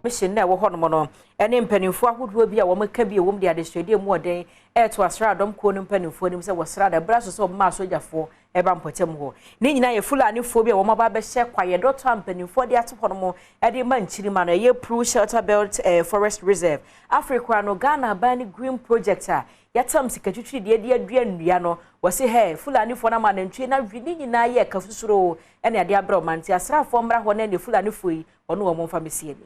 Mission na ɛwɔ hɔnom no ɛne mpanimfoɔ ahodoɔ bi a wɔn ka bi a wɔn de adesrɛdeɛ mu ɔden ɛɛto asraadɔm kuo no mpanimfoɔ anim sɛ wɔsra da ɛbra so sɛ wɔn asogyafoɔ ɛba mpɔtam hɔ. Ne nyinaa yɛ Fulanifoɔ bi a wɔn aba abɛhyɛ kwaeɛ dɔtɔ a mpanimfoɔ de ato hɔnom ɛde ma nkyirima no, ɛyɛ Pru Shelter Belt Forest Reserve. Africa no, Ghana aban ne green project a yɛtam sika twitwi deɛ de adua nnua no, wɔsi hɛ Fulanifoɔ no ama nantwie na wi ne nyinaa yɛ ɛka susuro ɛne adeɛ abrɛ ɔman, nti asraafoɔ mmra hɔ na ne Fulanifoɔ yi ɔno wɔn mfa mesie ni.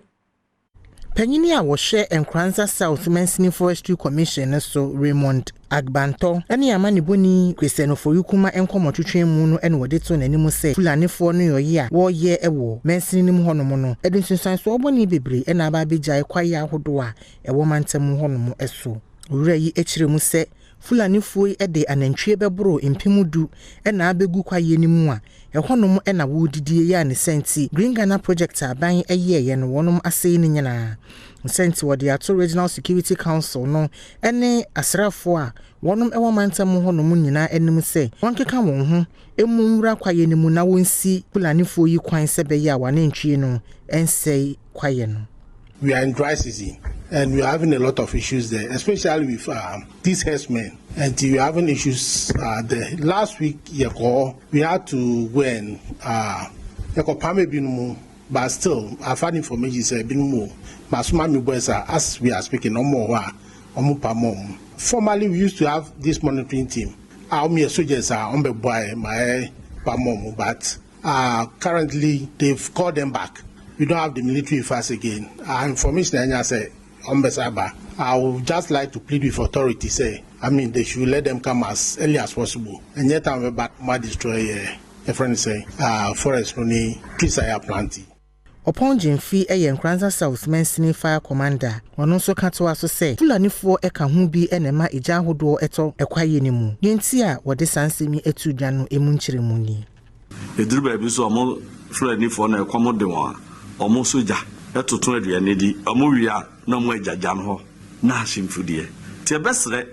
Panyin a wɔhwɛ Nkoranza South Mansini Forestry Commission no so, Raymond Agbantɔ, ne amanebɔni Christian Oforikuma nkɔmmɔtwetwe mu no na wɔde to n'anim sɛ Fulanifoɔ no yɔye a wɔreyɛ wɔ mansini no mu hɔnom no de nsunsuansoɔ bɔne bebree na aba abɛgyae kwaeɛ ahodoɔ a ɛwɔ mantam hɔnom so. Owura yi kyerɛ mu sɛ Fulanifoɔ yi de anantwie bɛboro 10,000 na abɛgu kwaeɛ no mu a ɛhɔnom na wɔredidie yɛ a ne sɛ Green Ghana Project aban yɛeɛ no wɔnom asɛe no nyinaa sɛ nti wɔde ato Regional Security Council no ne asraafoɔ a wɔnom wɔ mantam hɔnom nyinaa anim sɛ wɔnkeka wɔn ho emu nwura kwaeɛ no mu na wɔnsi Fulanifoɔ yi kwan sɛ bɛyɛ a wɔanantwie no nsɛe kwaeɛ no. We are in dry season and we are having a lot of issues there, especially with these herdsmen. And we are having issues there. Last week, yɛkɔ, we had to go and yɛkɔ ebinom, but still, I've had information sɛ ebinom, but some my boys are, as we are speaking, no more. Formerly, we used to have this monitoring team. Our soldiers are on the boy, my but currently they've called them back. We don't have the military force again. Our information sɛ ɔmbɛsaba. I would just like to plead with authorities, sɛ, I mean, they should let them come as early as possible. And yet I'm about to destroy a friend sɛ forest no ne trees a yɛaplant. Ɔpɔn Gyemfi yɛ Nkoranza South Mansini Fire Commander. Ɔno nso ka toa so sɛ Fulanifoɔ ka ho bi na ɛma egya ahodoɔ ɛtɔ ɛkwaeɛ no mu. Deɛ nti a wɔde saa nsɛm yi atu dwa no emu nkyerɛmu nie. Ɛduru baabi so ɔmo Fulanifoɔ no ɛkɔm de wɔn a ɔmo so gya ɛtoto aduane di, ɔmo wie a na ɔmo agyagya no hɔ na ahye mfudeɛ. Nti ɛbɛsrɛ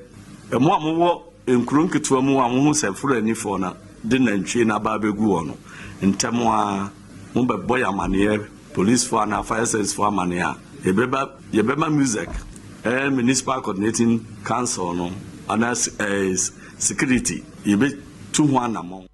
ɛmo a mowɔ nkuro nketewa mu a mohu sɛ Fulanifoɔ no de nantwie no aba abɛgu wɔ no ntɛm a mobɛbɔ yɛ amanneɛ, policefoɔ anaa fire service foɔ amanneɛ a yɛbɛba, yɛbɛma music municipal coordinating council no anaa security yɛbɛtu ho anammɔn.